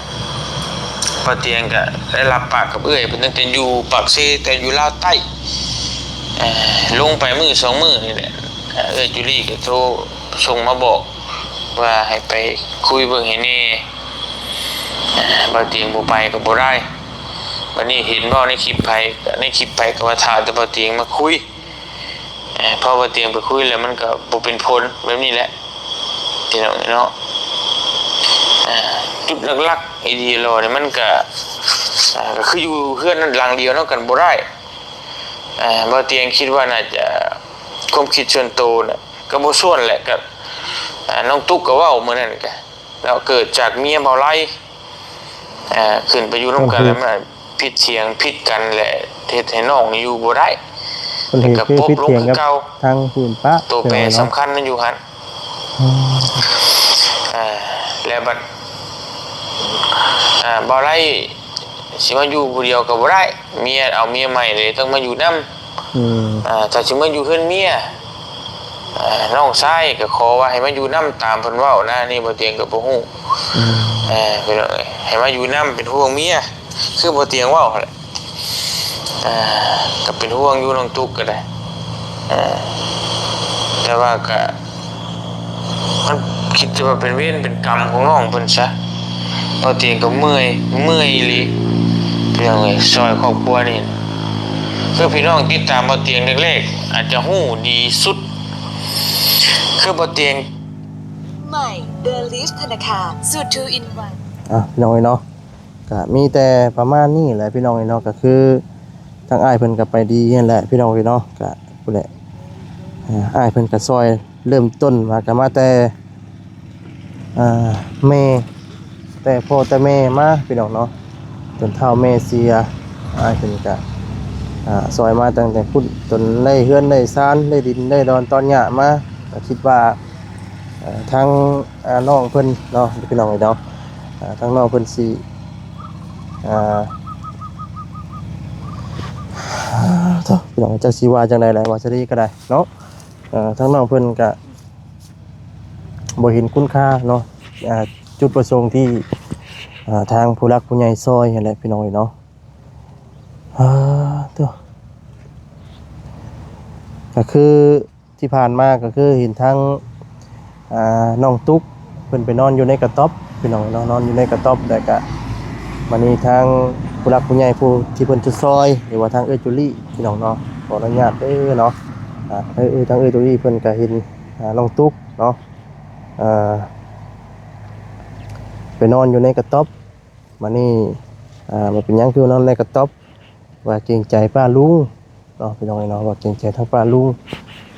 ບໍ່ຕຽງກໍໄດ້ຮັບປາກກັບເອື້ອຍເພິ່ນຕັ້ງແຕ່ຢູ່ປາກເຊ ແຕ່ຢູ່ລາວໃຕ້ ອ່າ ລົງໄປມື້ສອງມື້ນີ້ແຫຼະ ເອື້ອຍຈູລີກໍໂທສົ່ງມາບອກວ່າໃຫ້ໄປຄຸຍເບິ່ງໃຫ້ແດ່ ອ່າ ບໍ່ຕຽງບໍ່ໄປກໍບໍ່ໄດ້ ບັດນີ້ເຫັນເວົ້າໃນຄລິບໃຜ ໃນຄລິບໃຜກໍວ່າຖ້າແຕ່ບໍ່ຕຽງມາຄຸຍ ເອີ ພໍບໍ່ຕຽງໄປຄຸຍແລ້ວມັນກໍບໍ່ເປັນຜົນ ແບບນີ້ແຫຼະ ພີ່ນ້ອງເນາະ ເອີ ຈຸດຫຼັກໆ ອີ່ຫຼີຫຼໍ່ນີ້ມັນກໍ ເອີ ກໍຄືຢູ່ເຮືອນນັ້ນຫຼັງດຽວນຳກັນບໍ່ໄດ້ ເອີ ບໍ່ຕຽງຄິດວ່າໜ້າຈະ ຄວາມຄິດສ່ວນໂຕນະ ກໍບໍ່ສ່ວນແຫຼະ ກໍ ເອີ ນ້ອງຕຸກກໍເວົ້າມື້ນັ້ນກະ ເນາະ ເກີດຈາກເມຍເບົາໄລ ເອີ ຂຶ້ນໄປຢູ່ນຳກັນແລ້ວມັນຜິດຖຽງຜິດກັນແຫຼະ ເຮັດໃຫ້ນ້ອງນີ້ຢູ່ບໍ່ໄດ້ ເພິ່ນເຮັດຄືຜິດຖຽງກັບທາງຜູ້ເປັນປ້າ ໂຕແປສຳຄັນມັນຢູ່ຫັ້ນ. ອືມ ອ່າ ແລ້ວບັດ ອ່າ ບໍ່ໄດ້ ຊິມາຢູ່ຜູ້ດຽວກໍບໍ່ໄດ້ ເມຍ ເອົາເມຍໃໝ່ເລີຍ ຕ້ອງມາຢູ່ນຳ. ອືມ ອ່າ ຖ້າຊິມາຢູ່ເຮືອນເມຍ ອ່າ ນ້ອງຊາຍກໍຂໍວ່າໃຫ້ມາຢູ່ນຳຕາມເພິ່ນເວົ້ານະ ນີ້ບໍ່ຕຽງກໍບໍ່ຮູ້. ອືມ ເອີ ພີ່ນ້ອງເອີຍ ໃຫ້ມາຢູ່ນຳ ເປັນຫ່ວງເມຍ ຄືບໍ່ຕຽງເວົ້າຫັ້ນແຫຼະ. ອ່າ ກໍເປັນຫ່ວງຢູ່ນ້ອງຕຸກກໍໄດ້ ເອີ ແຕ່ວ່າກໍ ມັນຄິດແຕ່ວ່າເປັນເວນເປັນກຳຂອງນ້ອງເພິ່ນຊະ. ເວົ້າຕຽງກໍເມື່ອຍ ເມື່ອຍອີ່ຫຼີ ພີ່ນ້ອງເອີຍ ຊ່ອຍຄອບຄົວນີ້ ຄືພີ່ນ້ອງຕິດຕາມເວົ້າຕຽງແລກໆ ອາດຈະຮູ້ດີສຸດ ຄືເວົ້າຕຽງ ໃໝ່ The Leaf ທະນາຄານ ສູດ two in one. ອ່ະ ພີ່ນ້ອງເອີຍເນາະ ກະມີແຕ່ປະມານນີ້ແຫຼະພີ່ນ້ອງເອີຍເນາະ. ກະຄືທາງອ້າຍເພິ່ນກະໄປດີຫັ້ນແຫຼະພີ່ນ້ອງເອີຍເນາະ. ກະພຸ້ນແຫຼະ ເອີ ອ້າຍເພິ່ນກະຊ່ອຍເລີ່ມຕົ້ນມາ ກະມາແຕ່ ອ່າ ແມ່ ແຕ່ພໍ່ແຕ່ແມ່ມາພີ່ນ້ອງເນາະ ຈົນເຖົ້າແມ່ເສຍ. ອ້າຍເພິ່ນກະ ອ່າ ຊ່ອຍມາຕັ້ງແຕ່ພຸ້ນ ຈົນໄດ້ເຮືອນໄດ້ຊານ ໄດ້ດິນໄດ້ດອນຕອນຫຍ້າມາ. ກະຄິດວ່າ ເອີ ທາງ ອ່າ ນ້ອງເພິ່ນເນາະ ພີ່ນ້ອງເອີຍເນາະ ອ່າ ທາງນ້ອງເພິ່ນຊິ ອ່າ ໂທ້ ພີ່ນ້ອງ ຈັກຊິວ່າຈັ່ງໃດແຫຼະ ວ່າຊະດີກໍໄດ້ເນາະ. ເອີ ທາງນ້ອງເພິ່ນກະບໍ່ເຫັນຄຸນຄ່າເນາະ ອ່າ ຈຸດປະສົງທີ່ ອ່າ ທາງຜູ້ຫຼັກຜູ້ໃຫຍ່ຊ່ອຍຫັ້ນແຫຼະ ພີ່ນ້ອງເອີຍເນາະ. ອ່າ ໂທ້ ກໍຄື ທີ່ຜ່ານມາກໍຄືເຫັນທາງ ອ່າ ນ້ອງຕຸກເພິ່ນໄປນອນຢູ່ໃນກະຕ໊ອບພີ່ນ້ອງເນາະ ນອນຢູ່ໃນກະຕ໊ອບ. ແລ້ວກະບາດນີ້ທາງຜູ້ຫຼັກຜູ້ໃຫຍ່ຜູ້ທີ່ເພິ່ນຈະຊ່ອຍ ຫຼືວ່າທາງເອື້ອຍຈູລີພີ່ນ້ອງເນາະ ຂໍອະນຸຍາດເດີເນາະ. ອ່າ ເອື້ອຍ ທາງເອື້ອຍຈູລີເພິ່ນກະເຫັນ ອ່າ ນ້ອງຕຸກເນາະ ອ່າ ໄປນອນຢູ່ໃນກະຕ໊ອບ. ບາດນີ້ ອ່າ ວ່າເປັນຫຍັງຄືນອນໃນກະຕ໊ອບ ວ່າເກງໃຈປ້າລຸງເນາະ ພີ່ນ້ອງເອີຍເນາະ ວ່າເກງໃຈທາງປ້າລຸງ.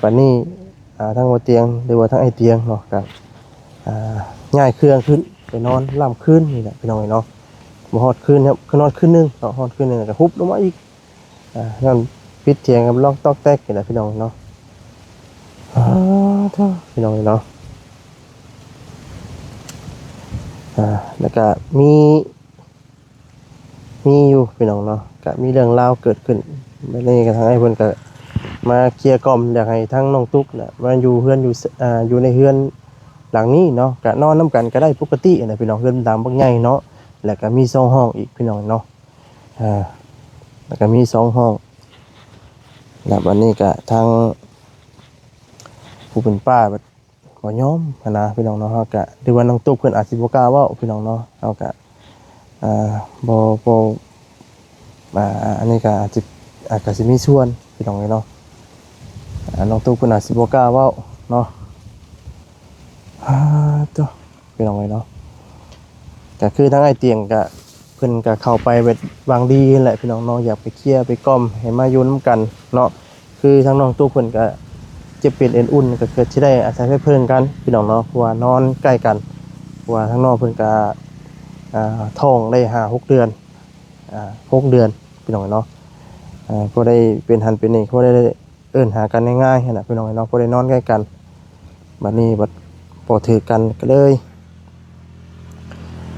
ບາດນີ້ ອ່າ ທາງບໍ່ຕຽງ ຫຼືວ່າທາງອ້າຍຕຽງເນາະ ກໍ ອ່າ ຍ້າຍເຄື່ອງຂຶ້ນໄປນອນລ້ຳຄືນນີ້ແຫຼະ ພີ່ນ້ອງເອີຍເນາະ. ບໍ່ຮອດຄືນ ຄືນອນຄືນໜຶ່ງເນາະ ຮອດຄືນໜຶ່ງແລ້ວກໍຮຸບລົງມາອີກ ອ່າ ຍ້ອນຜິດຖຽງກັນລອກຕອກແຕກນີ້ແຫຼະ ພີ່ນ້ອງເນາະ. ອ່າ ໂທ້ ພີ່ນ້ອງເນາະ ອ່າ ແລ້ວກະມີ ມີຢູ່ພີ່ນ້ອງເນາະ ກະມີເລື່ອງລາວເກີດຂຶ້ນ. ບາດນີ້ກະທາງອ້າຍເພິ່ນກະມາເຄຍກ່ອມ ຢາກໃຫ້ທາງນ້ອງຕຸກນະ ມາຢູ່ເຮືອນ ຢູ່ ອ່າ ຢູ່ໃນເຮືອນຫຼັງນີ້ເນາະ ກະນອນນຳກັນກະໄດ້ປົກກະຕິຫັ້ນແຫຼະ ພີ່ນ້ອງ. ເຮືອນຫຼັງບັກໃຫຍ່ເນາະ ແລ້ວກະມີສອງຫ້ອງອີກ ພີ່ນ້ອງເນາະ. ອ່າ ແລ້ວກະມີສອງຫ້ອງ ແລ້ວບາດນີ້ກະທາງຜູ້ເປັນປ້າບັດບໍ່ຍອມຫັ້ນນະ ພີ່ນ້ອງເນາະ. ເຮົາກະ ຫຼືວ່ານ້ອງຕຸກເພິ່ນອາດຊິບໍ່ກ້າເວົ້າ ພີ່ນ້ອງເນາະ. ເຮົາກະ ອ່າ ບໍ່ ບໍ່ ອ່າ ອັນນີ້ກະອາດຊິ ອາດ ກະຊິມີສ່ວນ ພີ່ນ້ອງເອີຍເນາະ. ອ່າ ນ້ອງຕຸກເພິ່ນອາດຊິບໍ່ກ້າເວົ້າເນາະ. ອ່າ ໂທ້ ພີ່ນ້ອງເອີຍເນາະ ກະຄືທາງອ້າຍຕຽງກະ ເພິ່ນກະເຂົ້າໄປແບບຫວັງດີຫັ້ນແຫຼະ ພີ່ນ້ອງເນາະ ຢາກໄປເຄຍໄປກ່ອມໃຫ້ມາຢູ່ນຳກັນເນາະ. ຄືທາງນ້ອງຕຸກເພິ່ນກະເຈັບເປັນເອັນອຸ່ນ ກະຄືຊິໄດ້ອາໄສໄພເພິ່ງກັນ ພີ່ນ້ອງເນາະ ເພາະວ່ານອນໃກ້ກັນ ເພາະວ່າທາງນ້ອງເພິ່ນກະ ອ່າ ທ້ອງໄດ້ຫ້າຫົກເດືອນ ອ່າ ຫົກເດືອນ ພີ່ນ້ອງເນາະ. ອ່າ ພໍໄດ້ເປັນຫັ້ນເປັນນີ້ ພໍໄດ້ ເອີ້ນຫາກັນງ່າຍໆຫັ້ນນະ ພີ່ນ້ອງເອີຍເນາະ ພໍໄດ້ນອນໃກ້ກັນ. ບາດນີ້ບັດພໍຖືກກັນກໍເລີຍ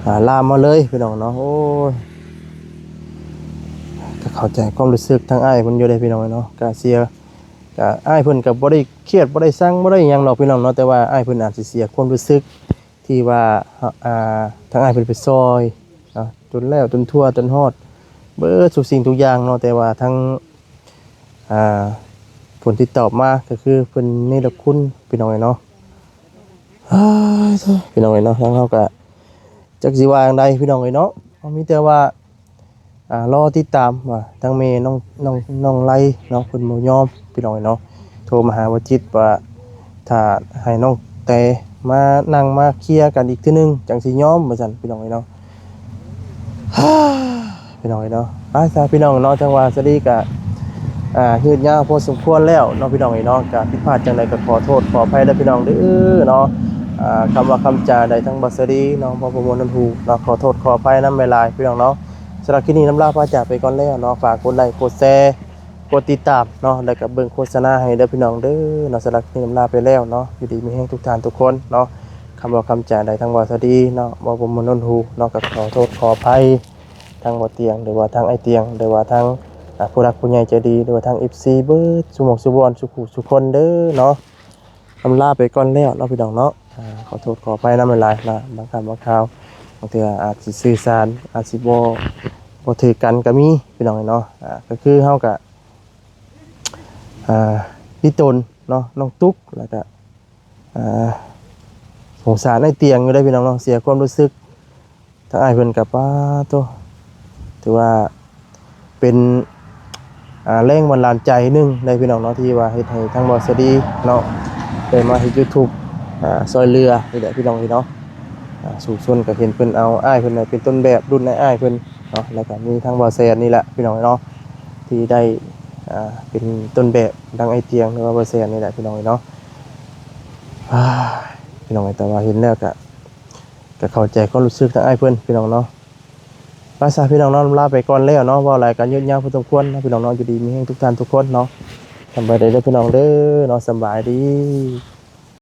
ອ່າ ລາມມາເລີຍ ພີ່ນ້ອງເນາະ. ໂອ້ຍ ກໍເຂົ້າໃຈຄວາມຮູ້ສຶກທາງອ້າຍເພິ່ນຢູ່ເດ້ ພີ່ນ້ອງເນາະ. ກະເສຍ ກະອ້າຍເພິ່ນກໍບໍ່ໄດ້ຄຽດ ບໍ່ໄດ້ຊັງ ບໍ່ໄດ້ຫຍັງດອກ ພີ່ນ້ອງເນາະ ແຕ່ວ່າອ້າຍເພິ່ນອາດຊິເສຍຄວາມຮູ້ສຶກ ທີ່ວ່າ ອ່າ ທາງອ້າຍເພິ່ນໄປຊ່ອຍເນາະ ຈົນແລ້ວຈົນທົ່ວຈົນຮອດເບິດທຸກສິ່ງທຸກຢ່າງເນາະ ແຕ່ວ່າທາງ ອ່າ ຜົນທີ່ຕອບມາກໍຄືເພິ່ນເນລະຄຸນ ພີ່ນ້ອງເອີຍເນາະ. ອ້າຍ ພີ່ນ້ອງເອີຍເນາະ ທາງເຮົາກໍຈັກຊິວ່າຈັ່ງໃດ ພີ່ນ້ອງເອີຍເນາະ. ເຮົາມີແຕ່ວ່າ ອ່າ ລໍຕິດຕາມວ່າທາງແມ່ນ້ອງ ນ້ອງ ນ້ອງໄລເນາະ ເພິ່ນບໍ່ຍອມ ພີ່ນ້ອງເອີຍເນາະ. ໂທມາຫາບໍ່ຈິດວ່າ ຖ້າໃຫ້ນ້ອງແຕມານັ່ງມາເຄຍກັນອີກເທື່ອໜຶ່ງ ຈັ່ງຊິຍອມ ວ່າຊັ້ນ ພີ່ນ້ອງເອີຍເນາະ. ພີ່ນ້ອງເອີຍເນາະ ໄປຊະ ພີ່ນ້ອງເນາະ. ຈັ່ງວ່າສາລີກະ ອ່າ ຍືດຍາວພໍສົມຄວນແລ້ວເນາະ ພີ່ນ້ອງເອີຍເນາະ. ກະຜິດພາດຈັ່ງໃດກໍຂໍໂທດຂໍອະໄພເດີ ພີ່ນ້ອງເດີເນາະ. ອ່າ ຄຳວ່າຄຳຈາໃດທາງບໍ່ສາລີເນາະ ບໍ່ ບໍ່ມ່ວນຫູເນາະ ຂໍໂທດຂໍອະໄພນຳຫຼາຍໆ ພີ່ນ້ອງເນາະ. ສຳລັບຄລິບນີ້ລຳລາພາຈາກໄປກ່ອນແລ້ວເນາະ. ຝາກກົດໄລ ກົດແຊ ກົດຕິດຕາມເນາະ ແລ້ວກໍເບິ່ງໂຄສະນາໃຫ້ເດີພີ່ນ້ອງເດີເນາະ. ສຳລັບຄລິບນີ້ລຳລາໄປແລ້ວເນາະ, ຢູ່ດີມີແຮງທຸກທ່ານທຸກຄົນເນາະ. ຄຳເວົ້າຄຳຈາໃດທາງເວົ້າສະດີເນາະ ເວົ້າບໍ່ມ່ວນຫົວເນາະ ກໍຂໍໂທດຂໍອະໄພທາງບໍ່ຕຽງ ຫຼືວ່າທາງອ້າຍຕຽງ ຫຼືວ່າທາງ ອ່າ ຜູ້ຫຼັກຜູ້ໃຫຍ່ໃຈດີ ຫຼືວ່າທາງເອັຟຊີເບິດສູ່ໝ່ອງສູ່ບ່ອນ ສູ່ຜູ້ສູ່ຄົນເດີເນາະ. ລຳລາໄປກ່ອນແລ້ວເນາະພີ່ນ້ອງເນາະ. ອ່າ ຂໍໂທດຂໍອະໄພນຳຫຼາຍໆນະ, ບາງຄັ້ງບາງຄາວ ບາງເທື່ອອາດຊິສື່ສານ ອາດຊິບໍ່ ບໍ່ຖືກກັນກໍມີພີ່ນ້ອງເນາະ. ອ່າ ກໍຄືເຮົາກໍ ອ່າ ອີ່ຕົນເນາະ ນ້ອງຕຸກ ແລ້ວກໍ ອ່າ ສົງສານອ້າຍຕຽງຢູ່ເດ້ພີ່ນ້ອງເນາະ, ເສຍຄວາມຮູ້ສຶກ. ທາງອ້າຍເພິ່ນກໍ ປາໂທ້ ຖືວ່າເປັນ ອ່າ ແຮງບັນດານໃຈໜຶ່ງເດ້ພີ່ນ້ອງເນາະ ທີ່ວ່າເຮັດໃຫ້ທາງເບົາສະດີເນາະ ໄດ້ມາເຮັດຢູທູບ ອ່າ ຊ່ອຍເຫຼືອນີ້ແຫຼະພີ່ນ້ອງເນາະ. ອ່າ ສູ້ຊົນກໍເຫັນເພິ່ນເອົາອ້າຍເພິ່ນເປັນຕົ້ນແບບ ລຸ້ນອ້າຍເພິ່ນເນາະ, ແລ້ວກໍມີທາງເບົາແສນນີ້ແຫຼະພີ່ນ້ອງເນາະ ທີ່ໄດ້ ອ່າ ເປັນຕົ້ນແບບດັ່ງອ້າຍຕຽງ ຫຼືວ່າເບົາແສນນີ້ແຫຼະພີ່ນ້ອງເນາະ. ອ້າຍ ພີ່ນ້ອງເອີຍ ແຕ່ວ່າເຫັນແລ້ວກະ ກະເຂົ້າໃຈຄວາມຮູ້ສຶກທາງອ້າຍເພິ່ນພີ່ນ້ອງເນາະ. ໄປຊະພີ່ນ້ອງເນາະ ລາໄປກ່ອນແລ້ວເນາະ, ເວົ້າຫຼາຍກໍຍືດຍາວພໍສົມຄວນເນາະພີ່ນ້ອງເນາະ. ຢູ່ດີມີແຮງທຸກທ່ານທຸກຄົນເນາະ, ສຳບາຍດີເດີພີ່ນ້ອງເດີເນາະ, ສຳບາຍດີ.